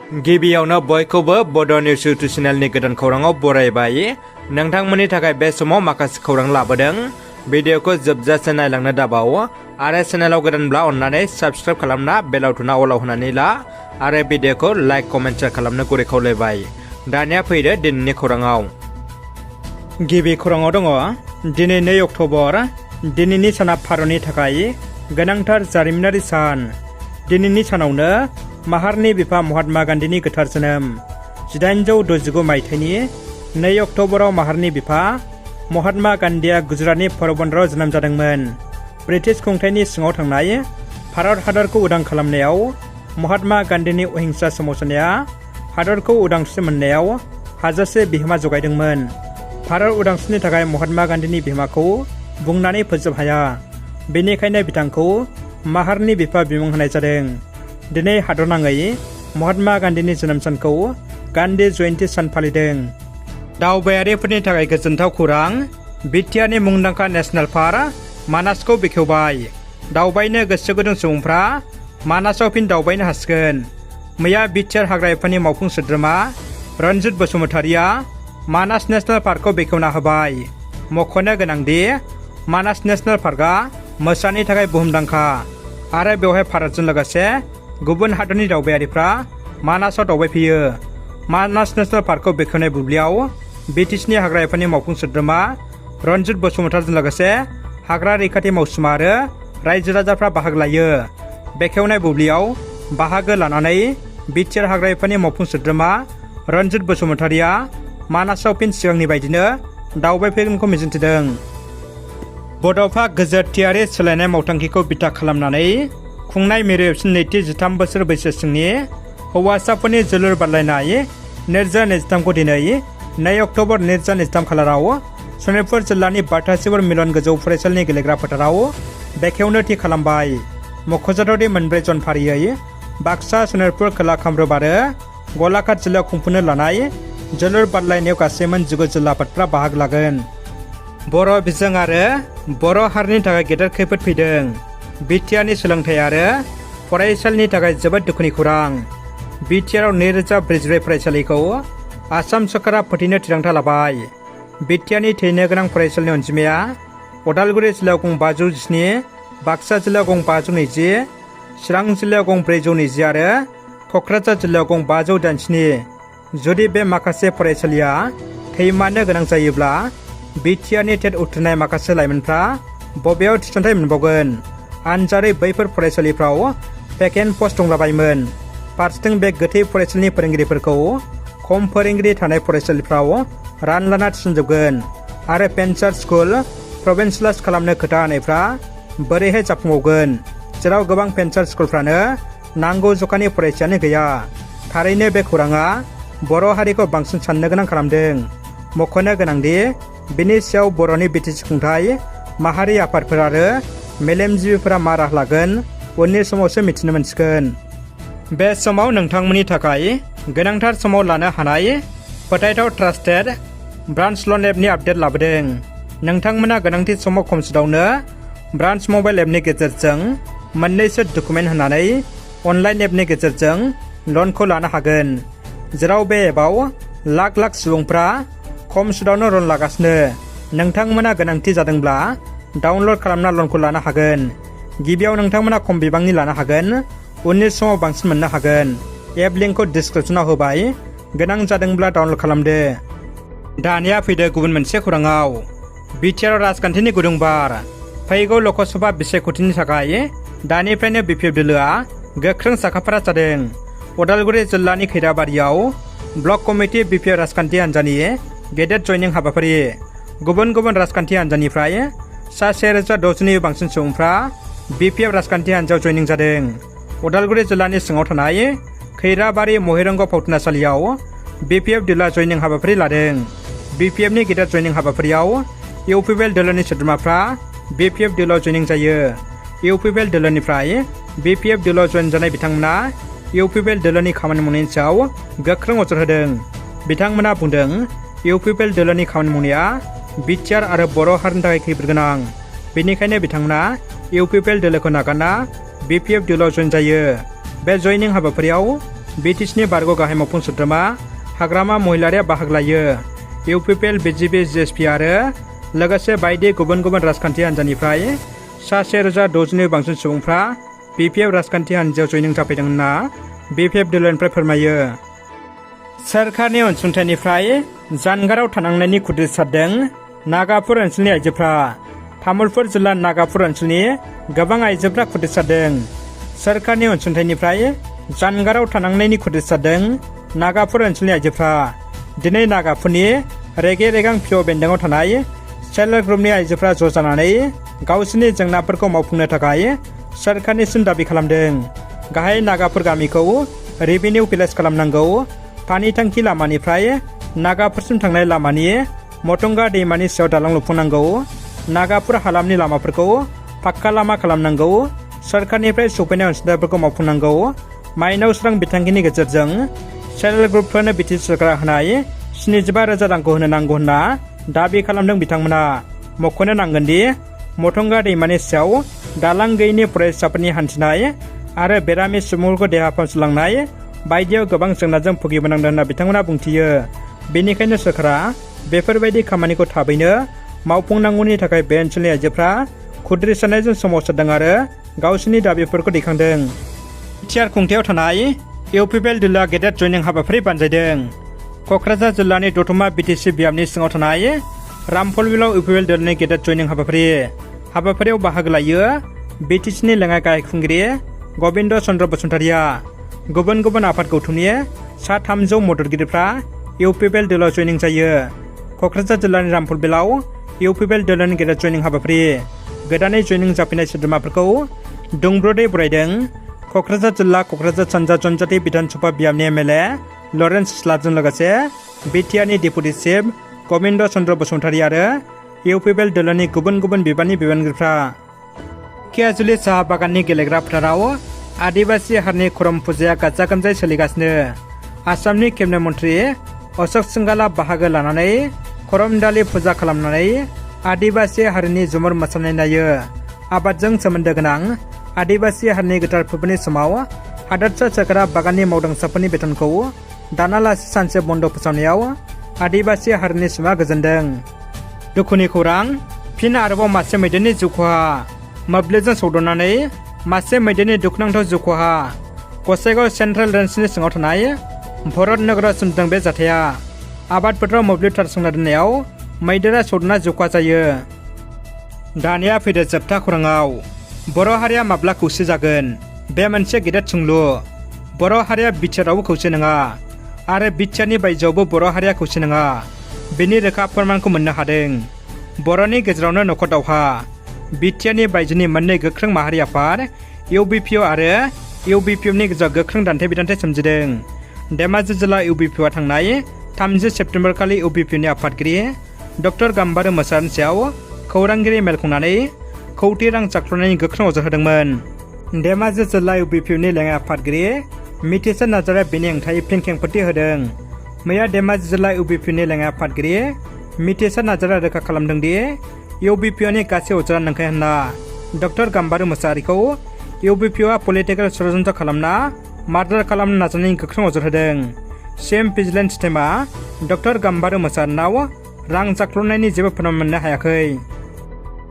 गिबियावनो बयखौबो बड' निउस इउटुब चेनेलनि गोदान खौराङाव बरायबाय। नोंथांमोननि थाखाय बे समाव माखासे खौरां लाबोदों। भिडिअखौ जोबजासे नायलांनो दाबाव आरो चेनेलाव गोदानब्ला अन्नानै साबस्क्राइब खालामना बेल आइकनआ अलाव होनानै ला आरो भिडिअखौ लाइक कमेन्ट शेयार खालामनो गुरै खावलायबाय। दानिया फैदो दिनैनि खौराङाव। गिबि खौराङाव दङ दिनै 2 अक्ट'बर। दिनैनि साना भारतनि थाखाय गोनांथार जारिमिनारि सान। दिनैनि सानावनो माहारिनि बिफा महात्मा गान्धीनि गोथार जोनोम 1869 मायथाइनि 2 अक्ट'बराव माहारिनि बिफा महात्मा गान्धीया गुजरातनि परबन्दराव जोनोम जादोंमोन। ब्रिटिश खुंथायनि सिङाव थांनाय भारत हादरखौ उदां खालामनायाव महात्मा गान्धीनि अहिंसा सोमावसारनाया हादरखौ उदांस्रि मोननायाव हाजासे बिहोमा जगायदोंमोन। भारत उदांस्रिनि थाखाय महात्मा गान्धीनि बिहोमाखौ बुंनानै फोजोब हाया। बेनिखायनो बिथांखौ माहारिनि बिफा बिमुं होनाय जादों। दिनै हादरनाङै महात्मा गान्धीनि जोनोम सानखौ गान्धी जयन्ती सान फालिदों। दावबायारिफोरनि थाखाय गोजोनथाव खौरां। बिटिआरनि मुंदांखा नेशनेल पार्क मानासखौ बेखेवबाय। दावबायनो गोसो गुदुं सुबुंफ्रा मानासाव फिन दावबायनो हासिगोन। मैया बिटिआर हाग्रामानि मावफुं सोद्रोमा रनजित बसुमतारिया मानास नेशनेल पार्कखौ बेखेवना होबाय। मख'नो गोनांदि मानास नेशनेल पार्कआ मोसानि थाखाय बुहुमदांखा आरो बेवहाय भारतजों लोगोसे गुबुन हादरनि दावबायारिफ्रा मानासाव दावबायफैयो। मानास नेशनेल पार्कखौ बेखेवनाय बुब्लियाव बिटिसिनि हाग्रामानि मावफुं सोद्रोमा रनजित बसुमतारिजों लोगोसे हाग्रा रैखाथि मावसुमा आरो रायजो राजाफ्रा बाहागो लायो। बेखेवनाय बुब्लियाव बाहागो लानानै बिटिआर हाग्रामानि मावफुं सोद्रोमा रनजित बसुमतारिया मानासाव फिन सिगांनि बायदिनो दावबायफैगोनखौ मिजिंथिदों। बड'फा गोजोरथियारि सोलायनाय मावथांखिखौ बिथा खालामनानै खुंनाय मिरु एफसि नैथि 13 बोसोर बैसो सिंनि हौवासाफोरनि जोलुर बादायलायनाय 2023खौ दिनै 2 अक्ट'बर 2023 खालाराव सनितपुर जिल्लानि बाथासिपुर मिलन गोजौ फरायसालिनि गेलेग्रा फोथाराव बेखेवनो थि खालामबाय। मख'जाथावदि मोनब्रै जन फारियै बाक्सा, सनितपुर, खोला कामरुप आरो गलाघाट जिल्लायाव खुंफुंनो लानाय जोलुर बादायलायनायाव गासै मोन 9 जिल्ला आफादफ्रा बाहागो लागोन। बर' बिजों आरो बर' हारिनि थाखाय गेदेर खैफोद फैदों। बिटिआरनि सोलोंथाइ आरो फरायसालिनि थाखाय जोबोद दुखुनि खौरां। बिटिआरआव 2044 फरायसालिखौ आसाम सरकारा फोथैनो थिरांथा लाबाय। बिटिआरनि थैनो गोनां फरायसालिनि अनजिमाया उदालगुरि जिल्लायाव गं 517, बाक्सा जिल्लायाव गं 520, चिरां जिल्लायाव गं 420 आरो क'क्राझार जिल्लायाव गं 587। जुदि बे माखासे फरायसालिया थैमानो गोनां जायोब्ला बिटिआरनि टेट उथ्रिनाय माखासे लाइमोनफ्रा बबेयाव थिसनथाइ मोनबावगोन? आनजादै बैफोर फरायसालिफ्राव भेकेन्ट पस्ट दंलाबायमोन। फारसेथिं बे गोथै फरायसालिनि फोरोंगिरिफोरखौ खम फोरोंगिरि थानाय फरायसालिफ्राव रानलाना थिसनजोबगोन आरो पेन्सार स्कुल प्रभिन्सियलाइज खालामनो खोथा होनायफ्रा बोरैहाय जाफुंबावगोन, जेराव गोबां पेन्सार स्कुलफ्रानो नांगौ जखानि फरायसायानो गैया। थारैनो बे खौराङा बर' हारिखौ बांसिन साननो गोनां खालामदों। मख'नो गोनांदि बिनि सायाव बर'नि बिटिसि खुंथाय माहारि आफादफोर आरो मेलेमजिबिफोरा मा राहा लागोन उननि समावसो मिथिनो मोनसिगोन। बे समाव नोंथांमोननि थाखाय गोनांथार समाव लानो हानाय फोथायथाव ट्रास्टेड ब्रान्च लन एपनि आपडेट लाबोदों। नोंथांमोना गोनांथि समाव खम सुदावनो ब्रान्च मबाइल एपनि गेजेरजों मोननैसो डकुमेन्ट होनानै अनलाइन एपनि गेजेरजों लनखौ लानो हागोन। जेराव बे एपआव लाख लाख सुबुंफ्रा खम सुदावनो लन लागासिनो। नोंथांमोना गोनांथि जादोंब्ला डाउनलड खालामना लनखौ लानो हागोन। गिबियाव नोंथांमोना खम बिबांनि लानो हागोन, उननि समाव बांसिन मोननो हागोन। एप लिंकखौ डिसक्रिपसनाव होबाय, गोनां जादोंब्ला डाउनलड खालामदो। दानिया फैदो गुबुन मोनसे खौराङाव। बिटिआरआव राजखान्थिनि गुदुं बार। फैगौ लकसभा बिसायख'थिनि थाखाय दानिफ्रायनो बिपिएफ दोलोआ गोख्रों साखाफारा जादों। उदालगुरि जिल्लानि खैराबारियाव ब्लक कमिटि बिपिएफ राजखान्थि हान्जानि गेदेर जयनिं हाबाफारि। गुबुन गुबुन राजखान्थि हान्जानिफ्राय 1,600 बांसिन सुबुंफ्रा बिपिएफ राजखान्थि हान्जायाव जयनिं जादों। उदालगुरि जिल्लानि सिङाव थानाय खैराबारि महिरंग फावथिनासालियाव बिपिएफ दोलोआ जयनिं हाबाफारि लादों। बिपिएफनि गेदेर जयनिं हाबाफारियाव इउपिपिएल दोलोनि सोद्रोमाफ्रा बिपिएफ दोलोआव जयनिं जायो। इउपिपिएल दोलोनिफ्राय बिपिएफ दोलोआव जयन जानाय बिथांमोना इउपिपिएल दोलोनि खामानि मावनायनि सायाव गोख्रों अजद होदों। बिथांमोना बुंदों इउपिपिएल दोलोनि खामानि मावनाया बिटिआर आरो बर' हारिनि थाखाय खैफोद गोनां। बेनिखायनो बिथांमोना इउपिपिएल दोलोखौ नागारना बिपिएफ दोलोआव जयन जायो। बे जयनिं हाबाफारियाव BTSनि बारग' गाहाय मावफुं सोद्रोमा हाग्रामा महिलारिया बाहागो लायो। UPPL VS BPF आरो लोगोसे बायदि गुबुन गुबुन राजखान्थि हान्जानिफ्राय 1,600 बांसिन सुबुंफ्रा BPF राजखान्थि हान्जायाव जयनिं जाफैदों होनना BPF दोलोनिफ्राय फोरमायो। सोरखारनि अनसुंथाइनिफ्राय जानगाराव थानांनायनि खुद्रित सारदों नागापुर ओनसोलनि आइजोफ्रा। तामुलपुर जिल्ला नागापुर ओनसोलनि गोबां आइजोफ्रा खुद्रित सारदों। सोरखारनि अनसुंथाइनिफ्राय जानगाराव थानांनायनि खुद्रित सारदों नागापुर ओनसोलनि आइजोफ्रा। दिनै नागापुरनि रेगे रेगां पिअ बेन्दोंआव थानाय सेल्फ हेल्प ग्रुपनि आइजोफ्रा ज' जानानै गावसोरनि जेंनाफोरखौ मावफुंनो थाखाय सोरखारनिसिम दाबि खालामदों। गाहाय नागापुर गामिखौ रेभिनिउ भिलेज खालामनांगौ। पानि थांखि लामानिफ्राय नागापुरसिम थांनाय लामानि मटंगा दैमानि सायाव दालां लुफुंनांगौ। नागापुर हालामनि लामाफोरखौ पाक्का लामा खालामनांगौ। सोरखारनिफ्राय सफैनाय अनसुंथाइफोरखौ मावफुंनांगौ। माइनाव स्रां बिथांखिनि गेजेरजों सेल्फ हेल्प ग्रुपफोरनो BTS सरकारा होनाय 75,000 रांखौ होनो नांगौ होनना दाबि खालामदों बिथांमोना। मख'नो नांगोन दि मटंगा दैमानि सायाव दालां गैयैनि फरायसाफोरनि हान्थिनाय आरो बेरामि सुबुंफोरखौ देहा फाहामसालियाव लांनाय बायदियाव गोबां जेंनाजों भुगिबोनांदों होनना बिथांमोना बुंथियो। बेनिखायनो सोरखारा बेफोरबायदि खामानिखौ थाबैनो मावफुंनांगौनि थाखाय बे ओनसोलनि आइजोफ्रा खुद्रित सारनायजों सोमावसारदों आरो गावसोरनि दाबिफोरखौ दैखांदों। बिटिआर खुंथायाव थानाय UPPL दोलोआ गेदेर जयनिं हाबाफारि बानजायदों। क'क्राझार जिल्लानि दतमा BTC बियाबनि सिङाव थानाय रामफलबिलाव UPPL दोलोनि गेदेर जयनिं हाबाफारियाव बाहागो लायो BTSनि लेङाइ गाहाय खुंगिरि गबिन्द चन्द्र बसुमतारिया। गुबुन गुबुन आफाद गौथुमनि 300 मददगिरिफ्रा UPPL दोलोआव जयनिं जायो। क'क्राझार जिल्लानि रामफलबिलाव UPPL दोलोनि गेदेर जयनिं हाबाफारि। गोदानै जयनिं जाफैनाय सोद्रोमाफोरखौ दुंब्रुदै बरायदों। क'क्राझार जिल्ला क'क्राझार सानजा जनजाति बिधानसभा बियाबनि MLA लरेन्स स्लाटजों लोगोसे BTRनि डेपुटि चिफ गबिन्द चन्द्र बसुमतारि आरो UPPL दोलोनि गुबुन गुबुन बिबाननि बिबानगिरिफ्रा। खियाजुलि साहा बागाननि गेलेग्रा फोथाराव आदिबासि हारिनि खरम फुजाया गाजा गोमजायै सोलिगासिनो। आसामनि केबिनेट मन्त्रि अशोक सिंघालआ बाहागो लानानै खरम दालि फुजा खालामनानै आदिबासि हारिनि झुमुर मोसानाय नायो। आबादजों सोमोन्दो गोनां आदिबासि हारिनि गोथार फोरबोनि समाव हादोरसा सोरखारा बागाननि मावदांसाफोरनि बेथनखौ दानालासि सानसे बन्द फोसावनायाव आदिबासि हारिनि सुबुङा गोजोनदों। दुखुनि खौरां, फिन आरोबाव मासे मैदेरनि जिउ खहा। मोब्लिबजों सौदावनानै मासे मैदेरनि दुखुनांथाव जिउ खहा। गसाइगाव सेन्ट्रेल रेन्जनि सिङाव थानाय बर'न नोगोराव सोमजिदों बे जाथाया। आबाद फोथाराव मोब्लिब तार सोंना दोननायाव मैदेरा सौदावना जिउ खहा जायो। दानिया फैदो जोबथा खौराङाव। बर' हारिया माब्ला खौसे जागोन? बे मोनसे गेदेर सोंलु। बर' हारिया बिटिआरावबो खौसे नङा आरो बिटिआरनि बायजोआवबो बर' हारिया खौसे नङा। बेनि रोखा फोरमानखौ मोननो हादों। बर'नि गेजेरावनो न'खर दावहा। बिटिआरनि बायजोनि मोननै गोख्रों माहारि आफाद UPPL आरो UPPFनि गेजेराव गोख्रों दान्थे बिदान्थे सोमजिदों। धेमाजि जिल्ला UPPFआ थांनाय 30 सेप्तेम्बर खालि UPPFनि आफादगिरि डक्टर गाम्बारू मोसाहारिनि सायाव खौरांगिरि मेल खुंनानै खौथि रां जाख्ल'नायनि गोख्रों अजद होदोंमोन। धेमाजि जिल्ला UPPFनि लेङाइ आफादगिरि मिथिसार नार्जारिया बेनि हेंथायै फिन खेंफोरथि होदों। मैया धेमाजि जिल्ला UPPFनि लेङाइ आफादगिरि मिथिसार नार्जारिया रोखा खालामदों दि UPPFनि गासै अजदआ नंखाय होनना। डक्टर गाम्बारू मोसाहारिखौ UPPFआ पलिटिकेल षड्यन्त्र खालामना मार्डार खालामनो नाजानायनि गोख्रों अजद होदों। CM भिजिलेन्स टीमआ डक्टर गाम्बारू मोसाहारिनाव रां जाख्ल'नायनि जेबो फोरमान मोननो हायाखै।